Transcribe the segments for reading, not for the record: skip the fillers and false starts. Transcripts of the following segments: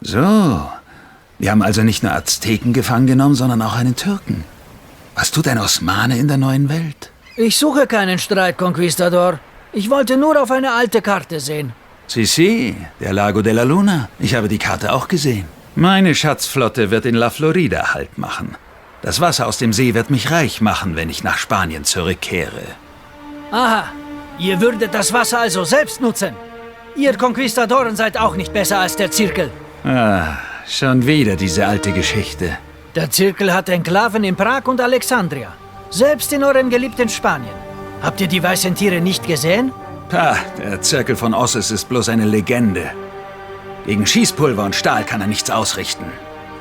So, wir haben also nicht nur Azteken gefangen genommen, sondern auch einen Türken. Was tut ein Osmane in der neuen Welt? Ich suche keinen Streit, Conquistador. Ich wollte nur auf eine alte Karte sehen. Si, si, der Lago de la Luna. Ich habe die Karte auch gesehen. Meine Schatzflotte wird in La Florida Halt machen. Das Wasser aus dem See wird mich reich machen, wenn ich nach Spanien zurückkehre. Aha, ihr würdet das Wasser also selbst nutzen. Ihr Konquistadoren seid auch nicht besser als der Zirkel. Ah, schon wieder diese alte Geschichte. Der Zirkel hat Enklaven in Prag und Alexandria. Selbst in eurem geliebten Spanien. Habt ihr die weißen Tiere nicht gesehen? Pah, der Zirkel von Osses ist bloß eine Legende. Gegen Schießpulver und Stahl kann er nichts ausrichten.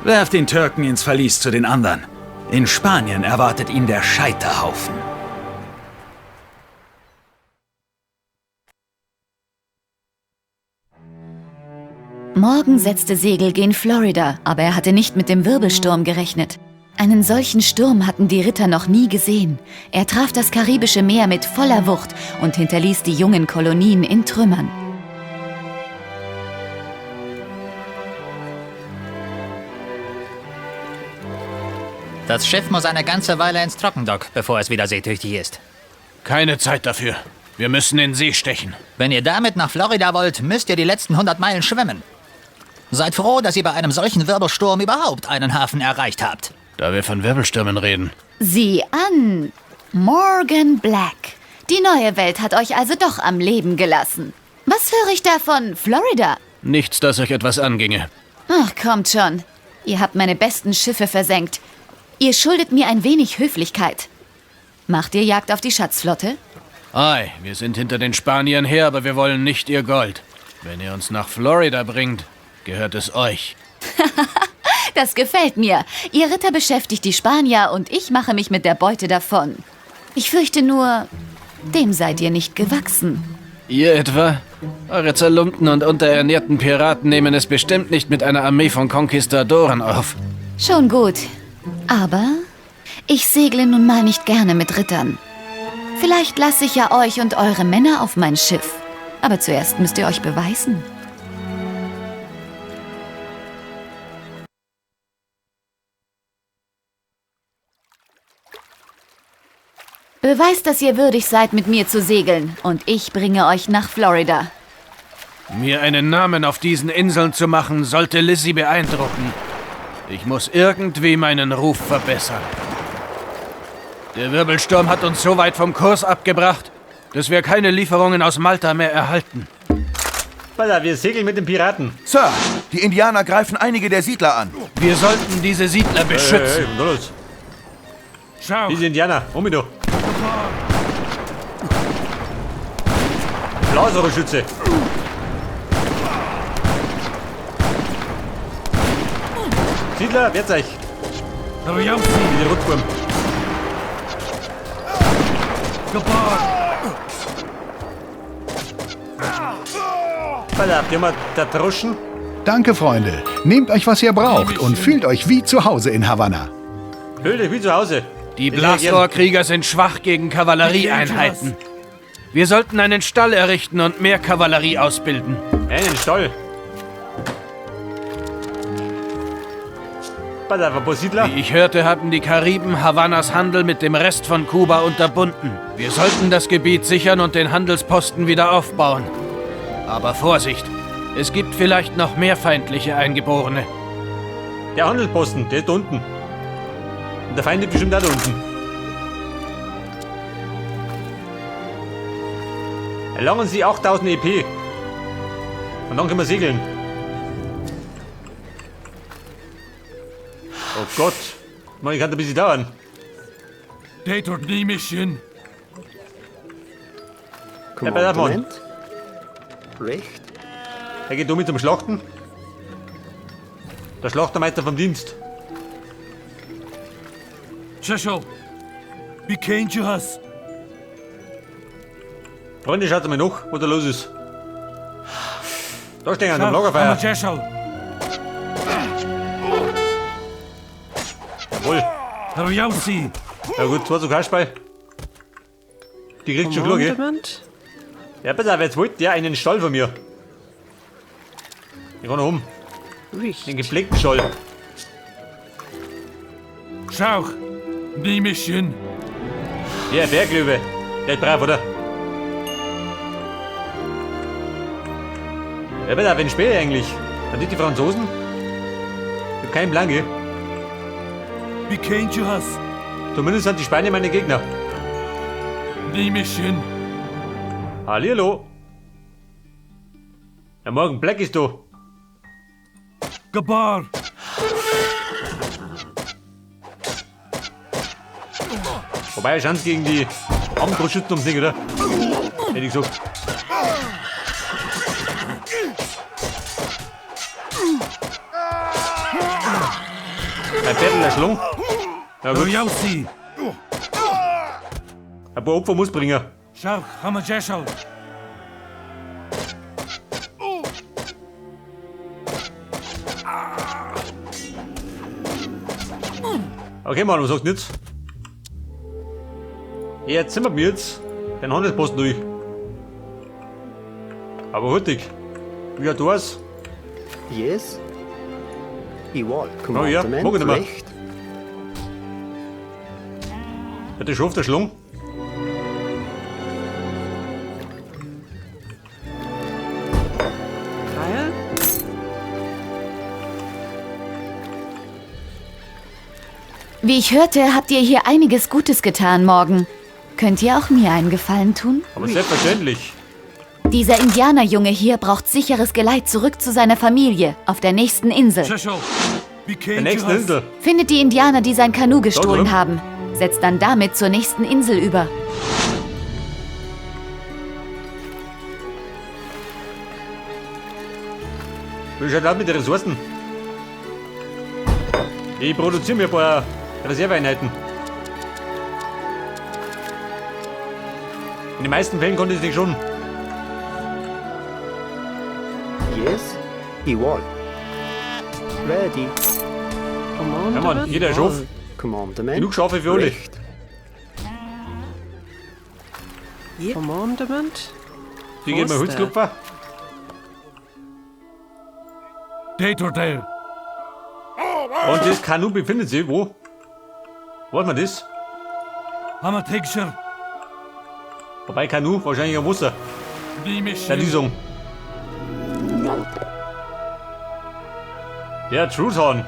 Werft den Türken ins Verlies zu den anderen. In Spanien erwartet ihn der Scheiterhaufen. Morgan setzte Segel gen Florida, aber er hatte nicht mit dem Wirbelsturm gerechnet. Einen solchen Sturm hatten die Ritter noch nie gesehen. Er traf das Karibische Meer mit voller Wucht und hinterließ die jungen Kolonien in Trümmern. Das Schiff muss eine ganze Weile ins Trockendock, bevor es wieder seetüchtig ist. Keine Zeit dafür. Wir müssen in See stechen. Wenn ihr damit nach Florida wollt, müsst ihr die letzten 100 Meilen schwimmen. Seid froh, dass ihr bei einem solchen Wirbelsturm überhaupt einen Hafen erreicht habt. Da wir von Wirbelstürmen reden. Sieh an! Morgan Black. Die neue Welt hat euch also doch am Leben gelassen. Was höre ich da von Florida? Nichts, das euch etwas anginge. Ach, kommt schon. Ihr habt meine besten Schiffe versenkt. Ihr schuldet mir ein wenig Höflichkeit. Macht ihr Jagd auf die Schatzflotte? Ei, wir sind hinter den Spaniern her, aber wir wollen nicht ihr Gold. Wenn ihr uns nach Florida bringt, gehört es euch. Das gefällt mir. Ihr Ritter beschäftigt die Spanier und ich mache mich mit der Beute davon. Ich fürchte nur, dem seid ihr nicht gewachsen. Ihr etwa? Eure zerlumpten und unterernährten Piraten nehmen es bestimmt nicht mit einer Armee von Konquistadoren auf. Schon gut. Aber ich segle nun mal nicht gerne mit Rittern. Vielleicht lasse ich ja euch und eure Männer auf mein Schiff. Aber zuerst müsst ihr euch beweisen. Beweist, dass ihr würdig seid, mit mir zu segeln. Und ich bringe euch nach Florida. Mir einen Namen auf diesen Inseln zu machen, sollte Lizzie beeindrucken. Ich muss irgendwie meinen Ruf verbessern. Der Wirbelsturm hat uns so weit vom Kurs abgebracht, dass wir keine Lieferungen aus Malta mehr erhalten. Alter, wir segeln mit den Piraten. Sir, die Indianer greifen einige der Siedler an. Wir sollten diese Siedler beschützen. Hey, hey, los. Diese Indianer, um mich doch. Blasrohrschütze. Siedler, wehrt euch. Diese Rotwurm. Alter, die haben da Droschen. Danke, Freunde. Nehmt euch, was ihr braucht und fühlt euch wie zu Hause in Havanna. Fühlt euch wie zu Hause. Die Blasrohrkrieger sind schwach gegen Kavallerieeinheiten. Wir sollten einen Stall errichten und mehr Kavallerie ausbilden. Einen Stall? Wie ich hörte, haben die Kariben Havannas Handel mit dem Rest von Kuba unterbunden. Wir sollten das Gebiet sichern und den Handelsposten wieder aufbauen. Aber Vorsicht, es gibt vielleicht noch mehr feindliche Eingeborene. Der Handelsposten, der ist da unten. Und der Feind ist bestimmt auch da unten. Erlangen Sie 8000 EP. Und dann können wir segeln. Oh Gott. Man, kann ein bisschen dauern. Ja, pass auf, Mann. Recht. Er geht mit zum Schlachten. Der Schlachtermeister vom Dienst. Freunde, schaut mal nach, was da los ist. Da stehen wir am Lagerfeuer. Jawohl. Ja gut, 2 zu Kasperl. Die kriegt schon klar, gell? Ja, pass auf, jetzt wollt der einen Stall von mir. Ich kann noch um. Den gepflegten Scholl. Schau, Niemission. Ja, Berglöwe. Der ist brav, oder? Ja, aber wenn spiele ich eigentlich? Sind die Franzosen? Ich hab keinen Plan, gell? Wie kennt ihr das? Zumindest sind die Spanier meine Gegner. Niemission. Hallihallo. Ja, morgen, Black ist du. Gebar. Wobei, Chance gegen die Armbrustschützen ums Ding, oder? Hätte ich gesagt. Ein Pferdl erschlungen. Ja, gut. Ein paar Opfer muss bringen. Schau, Hamajeshal. Okay, Mann, was sagst du jetzt? Jetzt sind wir jetzt den Handelsposten durch. Aber hurtig. Wie hat du es? Yes. Igual. Oh ja, mag ich nicht mehr. Hat der Schaf der Schlung? Wie ich hörte, habt ihr hier einiges Gutes getan morgen. Könnt ihr auch mir einen Gefallen tun? Aber selbstverständlich. Dieser Indianerjunge hier braucht sicheres Geleit zurück zu seiner Familie auf der nächsten Insel. Der nächsten Insel? Findet die Indianer, die sein Kanu gestohlen haben. Setzt dann damit zur nächsten Insel über. Wie schaut das mit den Ressourcen? Ich produziere mir ein paar Reserveeinheiten. In den meisten Fällen konnte ich es nicht schon. Yes, igual. Ready. Ja, Mann, jeder Schaf. Commandement. Genug Schafe für alle. Commandement. Die geben mir Holzklopfer. Datortail. Und das Kanu befindet sich wo? Weiß man das? Hammer Texture. Wobei Kanu wahrscheinlich am Wasser. Der Lysung. Ja, Truthahn.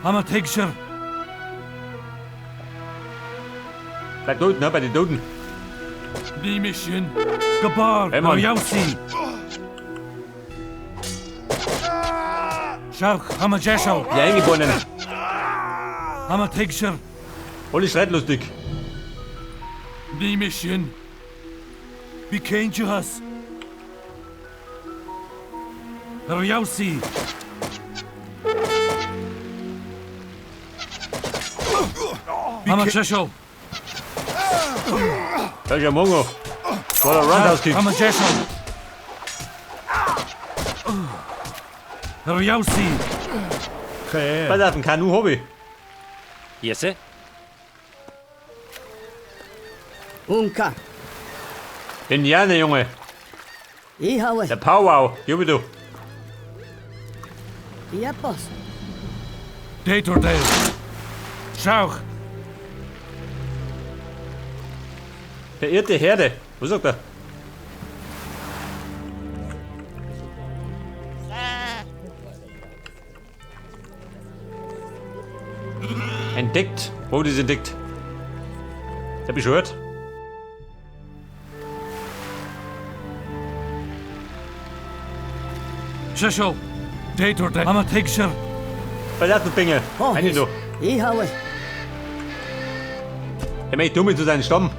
Hammer Texture. Bleib tot, ne? Bei den Toten. Niemission. Gebar. Hey, Mann. Yausi. Schau, Hammer Jeshal. Die Eingeborenen. Hammer Texture. Alle streitlustig. Niemission. Wie kennt ihr das? Yausi. Hammer Jeshal. Da ist ja Mongo. War der Roundhouse Kick. Hammer Jeshal. Yausi. Pass auf, ein Kanu hab ich. Jesse? Unka. Indianer, Junge. Ihawe. Der Powwow. Jubi du. Iapos. Datortail. Schau. Verirrte Herde. Was sagt er? Entdeckt. Wo das entdeckt? Das hab ich schon gehört. Sheshel. Datortail. Hammer Texture. Pass auf, du Bengel. Eine du. Ihawe. Der möchte dumm zu seinem Stamm.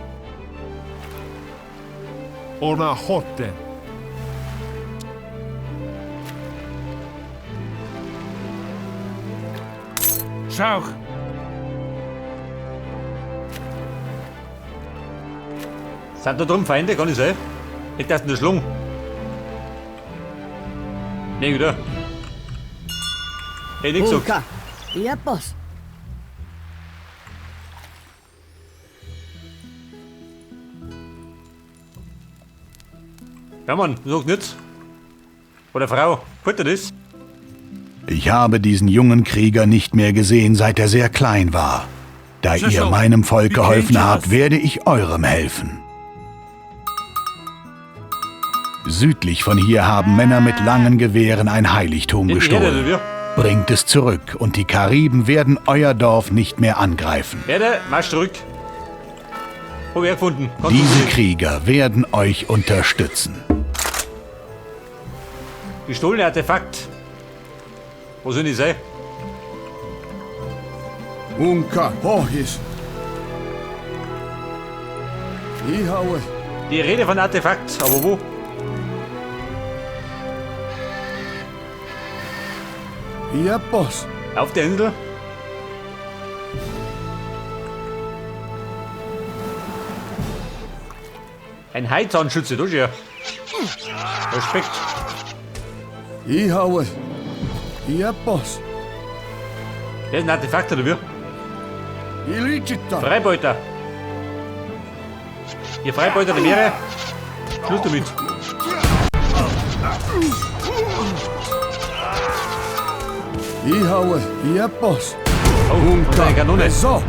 Ona Hotte. Schau. Sind da drum Feinde? Kann ich sein? Liegt das in der Schlung? Nee, wieder. Hey, nix gesagt. Unka. Iapos. Ja, Mann, sag nichts. Oder Frau, wollt ihr das? Ich habe diesen jungen Krieger nicht mehr gesehen, seit er sehr klein war. Da ihr meinem Volk geholfen habt, werde ich eurem helfen. Südlich von hier haben Männer mit langen Gewehren ein Heiligtum gestohlen. Bringt es zurück und die Kariben werden euer Dorf nicht mehr angreifen. Erde, marsch zurück. Hab ich gefunden. Diese Krieger werden euch unterstützen. Gestohlene Artefakt. Wo soll die sein? Unka Hohis. Die Rede von Artefakt, aber wo? Ja, Boss. Auf der Insel? Ein Heizahnschütze, das ist ja. Respekt. Ich haue. Ja, Boss. Das ist ein Artefakt, oder wie? Freibeuter. Ihr Freibeuter der Meere. Schluss damit. Ich haue. Ja, Boss. Oh, und eine Kanone. So.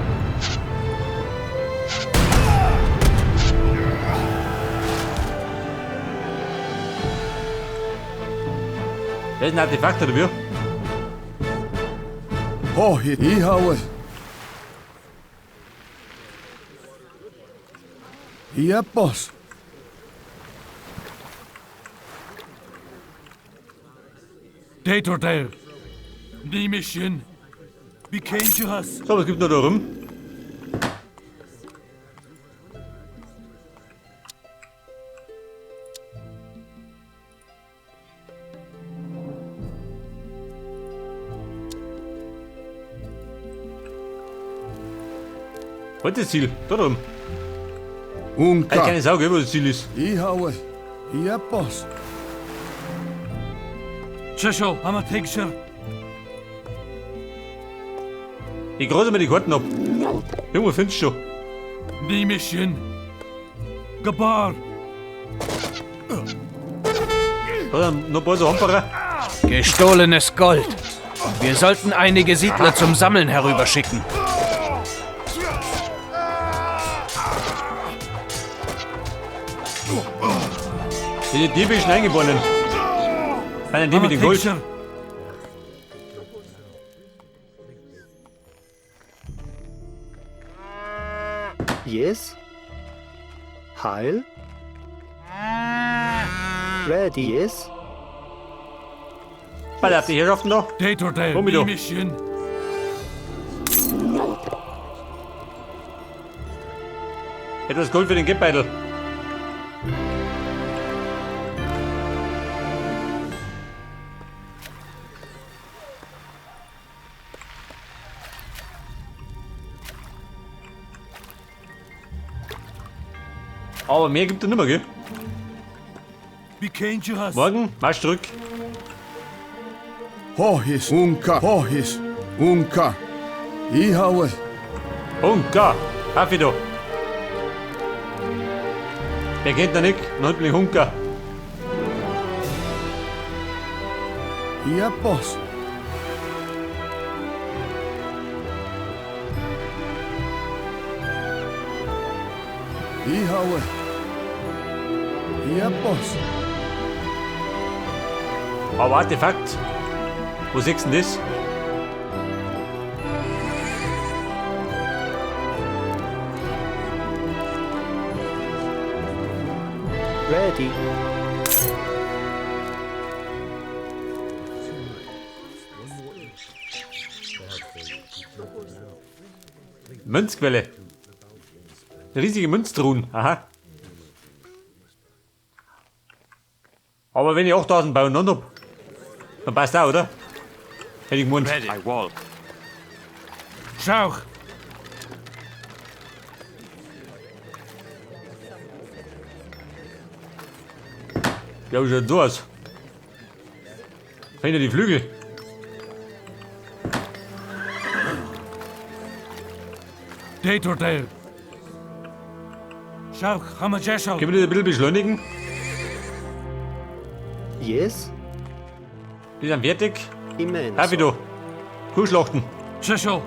Das ist ein Artefakt, oder wie? Oh, ich haue. Ja, Boss. Dator Nimishin. So, was gibt noch da rum? Was ist das Ziel? Da rum. Unka. Keine Sau, gell, wo das Ziel ist. Ich haue. Ja, Boss. Tschüssel, Amategshir. Ich große mir die Karten ab. Junge, findest du schon. Nimishin. Gabar. Da sind noch ein paar so Hamperer. Gestohlenes Gold. Wir sollten einige Siedler zum Sammeln herüberschicken. Die typischen Eingeborenen. Nein, die mit dem Gold. Yes. Heil. Ready, yes. Bei der die Herrschaften da. Komm mit da. Etwas Gold für den Geldbeutel. Aber mehr gibt es nicht mehr, gell? Morgen, marsch zurück. Hohis, Unka, Hohis, Unka. Ihaue. Unka, Hafido. Wer kennt da nicht? Noch Hunka. Ja, Boss. Ihaue. Ja, Boss. Aber Artefakt. Wo siehst du denn das? Ready. Münzquelle. Riesige Münztruhen. Aha. Aber wenn ich 8000 beieinander hab, dann passt auch, oder? Hätte ich gemeint. Schau. Ja, wie schaut so aus? Fehlen ja die Flügel. Dator Schau, Können wir das ein bisschen beschleunigen? Yes. Die sind fertig. Happy du. Kuhschlachten. Tschüssel.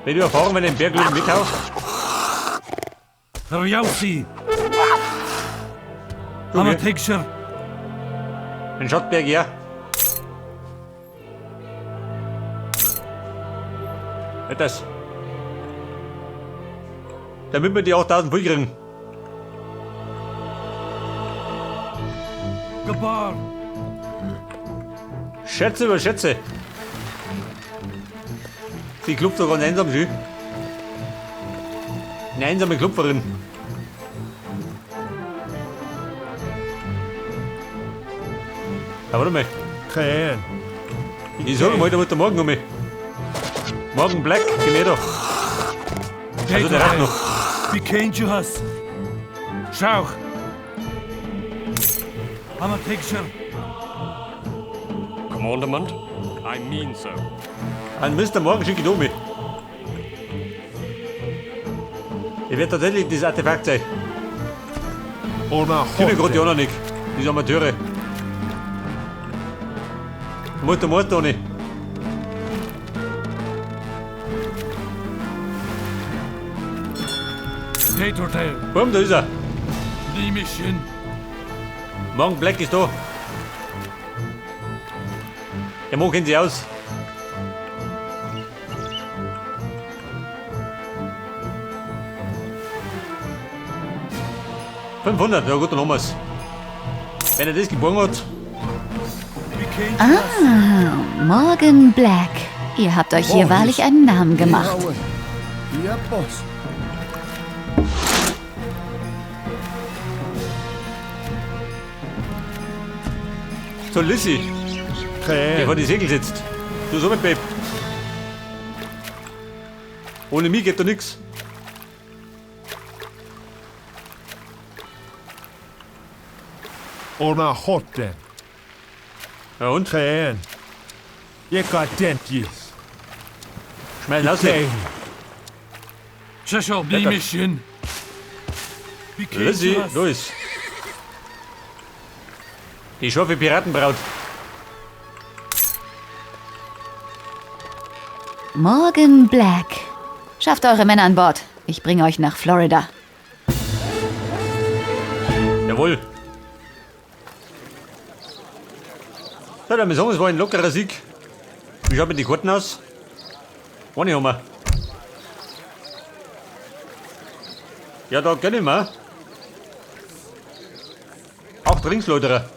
Wenn du erfahren, wenn ich den Berglöwen weghaust. Rjausi. Okay. Amategscher. Ein Schottberg, ja. Das. Damit wir die 8000 voll kriegen. Gebar. Schätze über Schätze. Sie klopft doch ganz einsam schön. Eine einsame Klopferin. Aber warte mal. Kein. Ich sag mal, da wird der Morgen um mich. Morgen Black, genau da. Also der reicht noch. Wie kennt ihr das? Schau. Amategscher. Commandement? I mean so. An Mr. Morgen schicke ich um mich. Ich werde tatsächlich das Artefakt sein. Ich bin gerade die anderen nicht. Diese Amateure. Mutter, Mutter, nicht. Boom, da ist er. Morgen Black ist da. Der Mo kennt sich aus. $500, ja gut, dann haben wir's. Wenn er das geborgen hat. Ah, Morgan Black. Ihr habt euch hier wahrlich einen Namen gemacht. Ja, Boss. So, Lissy. Der vor die Segel sitzt. Du so mit, Babe. Ohne mich geht da nix. Orna Hotten. Ja und? Kein. Jekadentjes. Schmeiß raus. Lissy, los. Die scharfe Piratenbraut. Morgan Black. Schafft eure Männer an Bord. Ich bringe euch nach Florida. Jawohl. So, dann sagen, es war ein lockerer Sieg. Wie schaut mit den Karten aus? Eine haben wir. Ja, da gönn ich mir. Auch Trinksleuterer.